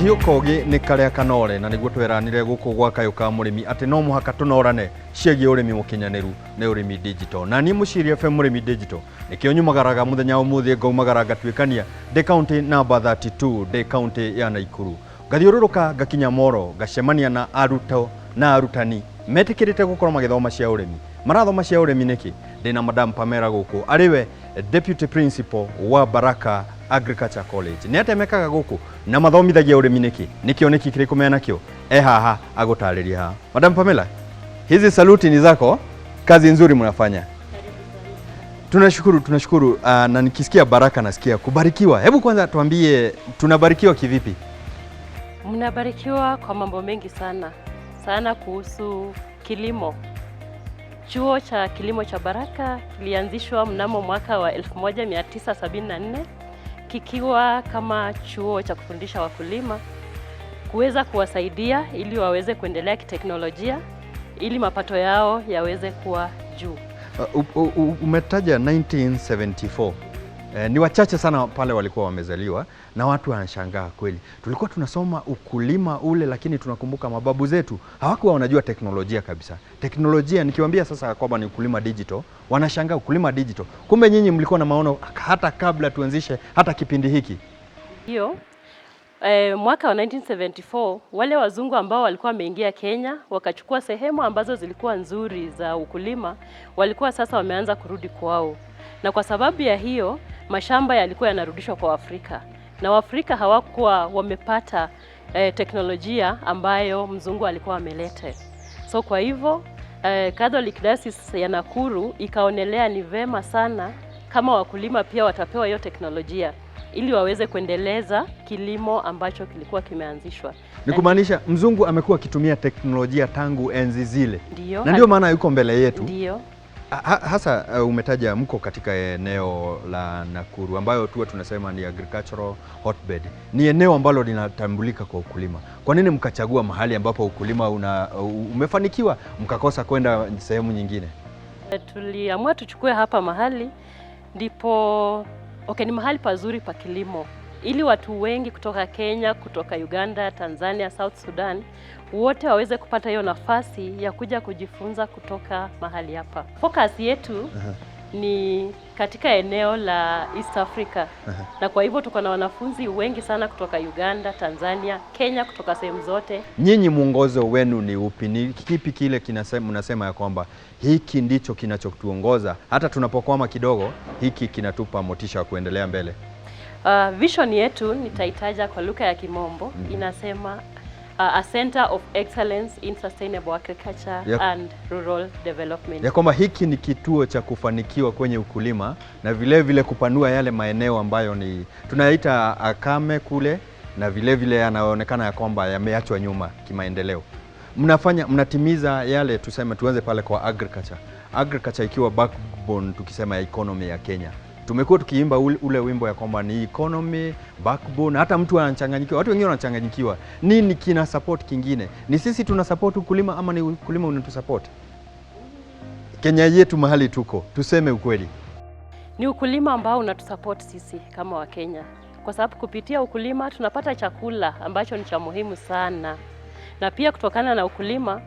Kahiũ kogi nĩ karĩa kanore na nĩguo tweranire gũkũ gwa Kayũ ka Mũrĩmi atĩ no mũhaka tũnorane ciĩgiĩ ũrĩmi mũkinyanĩru nĩ ũrĩmi digital. Na niĩ Mũciiri FM Mũrĩmi Digital nĩkĩo nyumagaraga mũthenya wa ũmũthĩ, ngaumagara ngatuĩkania ndĩ kaunti namba 32, ndĩ kaunti ya Naikuru, ngathiũrũrũka ngakinya Moro, ngacemania na arutwo na arutani metĩkĩrĩte gũkorwo magĩthoma cia ũrĩmi. Marathoma cia ũrĩmi nĩkĩ? Ndĩna Madam Pamela gũkũ, arĩ we deputy principal wa Baraka Agriculture College. Nĩ atĩa mekaga gũkũ na mathomithagia ũrĩmi nĩkĩ? Nĩ kĩoneki kĩrĩkũ menakĩo? E haha agũtarĩria haha. Madam Pamela, hizi saluti ni zako, kazi nzuri mnafanya. Tunashukuru, tunashukuru. Na nikisikia Baraka nasikia kubarikiwa. Hebu kwanza tuambie, tunabarikiwa kivipi? Mnabarikiwa kwa mambo mengi sana sana kuhusu kilimo. Chuo cha kilimo cha Baraka kilianzishwa mnamo mwaka wa 1974 kikiwa kama chuo cha kufundisha wakulima, kuweza kuwasaidia ili waweze kuendelea kiteknolojia ili mapato yao yaweze kuwa juu. Umetaja 1974. Ni wachache sana pale walikuwa wamezaliwa na watu wanashangaa kweli. Tulikuwa tunasoma ukulima ule, lakini tunakumbuka mababu zetu hawakuwa wanajua teknolojia kabisa. Teknolojia nikiwaambia sasa kwamba ni ukulima digital, wanashangaa, ukulima digital. Kumbe nyinyi mlikuwa na maono hata kabla tuanzishe hata kipindi hiki. Hiyo mwaka wa 1974 wale wazungu ambao walikuwa wameingia Kenya wakachukua sehemu ambazo zilikuwa nzuri za ukulima, walikuwa sasa wameanza kurudi kwao, na kwa sababu ya hiyo mashamba yalikuwa yanarudishwa kwa Waafrika na Waafrika hawakuwa wamepata teknolojia ambayo mzungu alikuwa ameleta. So kwa hivyo Catholic Diocese ya Nakuru ikaonelea ni vema sana kama wakulima pia watapewa hiyo teknolojia ili waweze kuendeleza kilimo ambacho kilikuwa kimeanzishwa. Ni kumaanisha mzungu amekuwa akitumia teknolojia tangu enzi zile, Ndio, na ndio maana yuko mbele yetu. Ndio. Hasa umetaja mko katika eneo la Nakuru ambayo tuwa tunasema ni agricultural hotbed. Ni eneo ambalo linatambulika kwa ukulima. Kwa nini mkachagua mahali ambapo ukulima umefanikiwa mkakosa kwenda sehemu nyingine? Tuliamua tuchukue hapa mahali ndipo, okay, ni mahali pazuri pa kilimo ili watu wengi kutoka Kenya, kutoka Uganda, Tanzania, South Sudan wote waweze kupata hiyo nafasi ya kuja kujifunza kutoka mahali hapa. Focus yetu ni katika eneo la East Africa na kwa hivyo tuko na wanafunzi wengi sana kutoka Uganda, Tanzania, Kenya, kutoka sehemu zote. Nyinyi mwongozo wenu ni upi? Ni kipi kile mnasema ya kwamba hiki ndicho kinachotuongoza hata tunapokwama kidogo, hiki kinatupa motisha wa kuendelea mbele? Vision yetu nitaitaja kwa lugha ya Kimombo, inasema a center of excellence in sustainable agriculture and rural development. Ya kwamba hiki ni kituo cha kufanikiwa kwenye ukulima na vile vile kupanua yale maeneo ambayo ni tunaita akame kule na vile vile yanaonekana ya kwamba yameachwa nyuma kimaendeleo. Mnafanya, mnatimiza yale, tuseme tuanze pale kwa agriculture. Agriculture ikiwa backbone tukisema ya economy ya Kenya. Tumekuwa tukiimba ule wimbo ya kwamba ni economy backbone, hata mtu anachanganyikiwa, watu wengine wanachanganyikiwa. Nini kina support kingine? Ni sisi tuna support ukulima ama ni ukulima unatusupport? Kenya yetu mahali tuko, tuseme ukweli. Ni ukulima ambao unatusupport sisi kama Wakenya, kwa sababu kupitia ukulima tunapata chakula ambacho ni cha muhimu sana, na pia kutokana na ukulima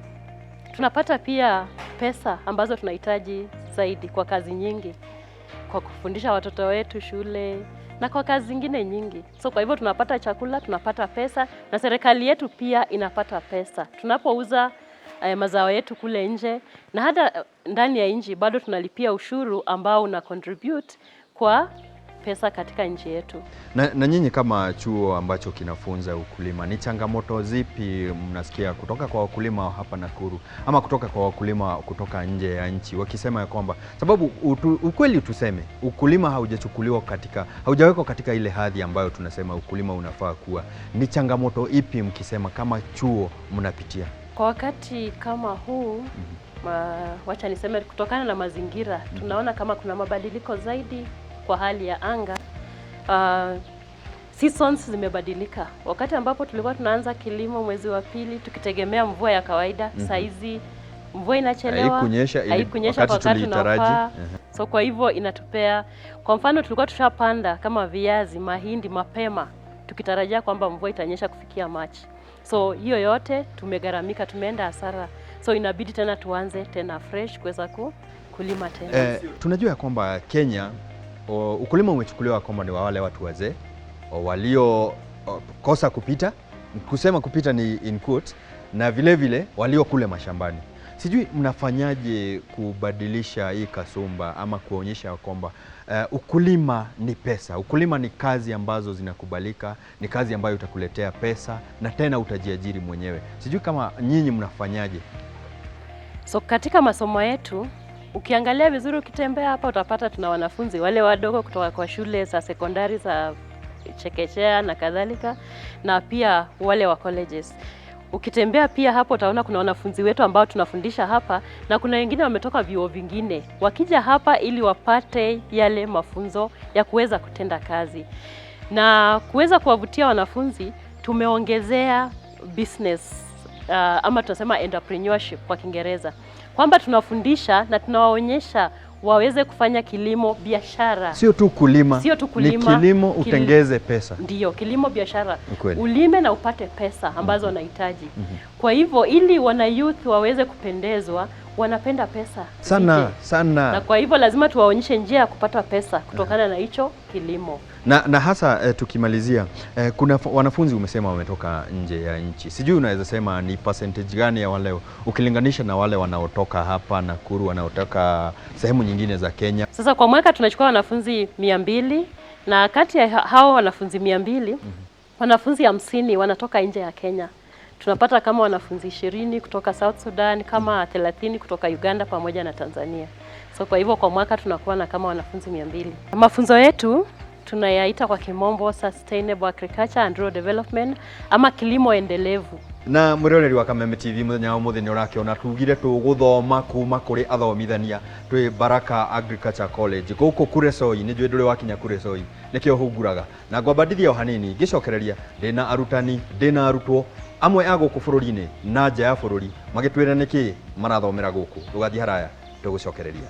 tunapata pia pesa ambazo tunahitaji zaidi kwa kazi nyingi, kwa kufundisha watoto wetu shule na kwa kazi zingine nyingi. So kwa hivyo tunapata chakula, tunapata pesa na serikali yetu pia inapata pesa tunapouza mazao yetu kule nje na hata ndani ya nchi bado tunalipia ushuru ambao una contribute kwa pesa katika nchi yetu. Na nyinyi kama chuo ambacho kinafunza ukulima, ni changamoto zipi mnasikia kutoka kwa wakulima hapa Nakuru ama kutoka kwa wakulima kutoka nje ya nchi wakisema ya kwamba, sababu ukweli tuseme, ukulima haujachukuliwa katika, haujawekwa katika ile hadhi ambayo tunasema ukulima unafaa kuwa. Ni changamoto ipi mkisema kama chuo mnapitia? Kwa wakati kama huu, wacha niseme kutokana na mazingira tunaona kama kuna mabadiliko zaidi kwa hali ya anga. Seasons zimebadilika. Wakati ambapo tulikuwa tunaanza kilimo mwezi wa pili tukitegemea mvua ya kawaida, saa hizi mvua inachelewa, Haikunyesha haikunyesha wakati kwa wakati tuliitaraji. unaofaa. So kwa hivyo inatupea, kwa mfano tulikuwa tushapanda kama viazi, mahindi mapema. tukitarajia kwamba mvua itanyesha kufikia Machi. So hiyo yote tumegharamika, tumeenda hasara. So inabidi tena tuanze tena fresh kuweza kulima tena. Tunajua ya kwamba Kenya ukulima umechukuliwa kwamba ni wa wale watu wazee walio kosa kupita, kusema kupita ni in quotes, na vile vile walio kule mashambani. Sijui mnafanyaje kubadilisha hii kasumba ama kuonyesha kwamba ukulima ni pesa, ukulima ni kazi ambazo zinakubalika, ni kazi ambayo itakuletea pesa na tena utajiajiri mwenyewe. Sijui kama nyinyi mnafanyaje? So katika masomo yetu ukiangalia vizuri, ukitembea hapa utapata tuna wanafunzi wale wadogo kutoka kwa shule za sekondari za chekechea na kadhalika, na pia wale wa colleges. Ukitembea pia hapo utaona kuna wanafunzi wetu ambao tunafundisha hapa na kuna wengine wametoka vyuo vingine wakija hapa ili wapate yale mafunzo ya kuweza kutenda kazi na kuweza kuwavutia wanafunzi. Tumeongezea business ama tunasema entrepreneurship kwa Kiingereza, kwamba tunafundisha na tunawaonyesha waweze kufanya kilimo biashara. Sio tu kulima, Sio tu kulima, ni kilimo utengeze pesa. Ndiyo, kilimo biashara, Kweli. ulime na upate pesa ambazo wanahitaji. Kwa hivyo ili wana youth waweze kupendezwa, wanapenda pesa Sana zije. sana. Na kwa hivyo lazima tuwaonyeshe njia ya kupata pesa kutokana na hicho kilimo. Na hasa tukimalizia kuna wanafunzi umesema wametoka nje ya nchi. Sijui unaweza sema ni percentage gani ya wale ukilinganisha na wale wanaotoka hapa Nakuru, wanaotoka sehemu nyingine za Kenya. Sasa kwa mwaka tunachukua wanafunzi 200 na kati ya hao wanafunzi 200 wanafunzi 50 wanatoka nje ya Kenya. Tunapata kama wanafunzi 20 kutoka South Sudan, kama 30 kutoka Uganda pamoja na Tanzania. So kwa hivyo kwa mwaka tunakuwa na kama wanafunzi 200. Mafunzo yetu tunayaita kwa kimombo Sustainable Agriculture and Rural Development ama kilimo endelevu. Na mwiroreri wa Kameme TV, muthenya wa muthi ni urakiona tugire tuguthoma kuma kuri athomithania twi Baraka Agriculture College guku Kuresoi. Ni njui nduri wakinya Kuresoi, nikio hunguraga na ngwambandithia o hanini ngicokereria. Ndina arutani, ndina arutwo amwe a guku bururi-ini na nja ya bururi magitwira niki marathomera guku. Ndugathie haraya, tugucokereria.